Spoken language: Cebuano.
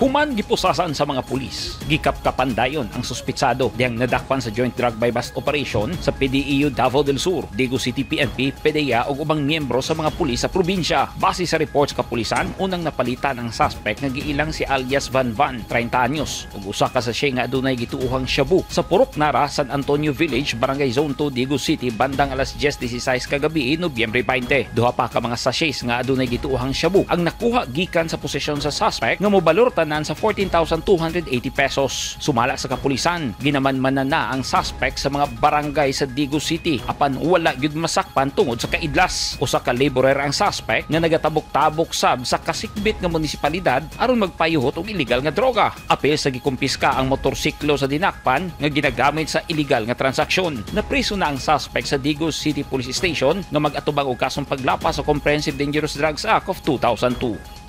Human gipusasan sa mga pulis, gikapkapan dayon ang suspitsado diyang nadakpan sa joint drug buy bust operation sa PDEU Davao del Sur, Digos City PNP, PDEA ug ubang miyembro sa mga pulis sa probinsya. Base sa report sa kapulisan, unang napalitan ang suspect nga giilang si alias Van Van, 30 anyos, ug usa ka sachet nga adunay gituohang shabu sa Purok Nara, San Antonio Village, Barangay Zone 2, Digos City bandang alas 10:16 kagabi, Nobyembre 20. Duha pa ka mga sachets nga adunay gituohang shabu ang nakuha gikan sa posesyon sa suspect nga mobalor tanan sa 14,280 pesos. Sumala sa kapulisan, ginamanmanan na ang suspect sa mga barangay sa Digos City apan wala gyud masakpan tungod sa kaidlas. Usa ka laborer ang suspect nga nagatabok-tabok sab sa kasikbit nga munisipalidad aron magpayuhot og illegal nga droga. Apil sa gikumpiska ang motorsiklo sa dinakpan nga ginagamit sa illegal nga transaksyon. Napriso na ang suspect sa Digos City Police Station nga mag-atubang og kasong paglapas sa Comprehensive Dangerous Drugs Act of 2002.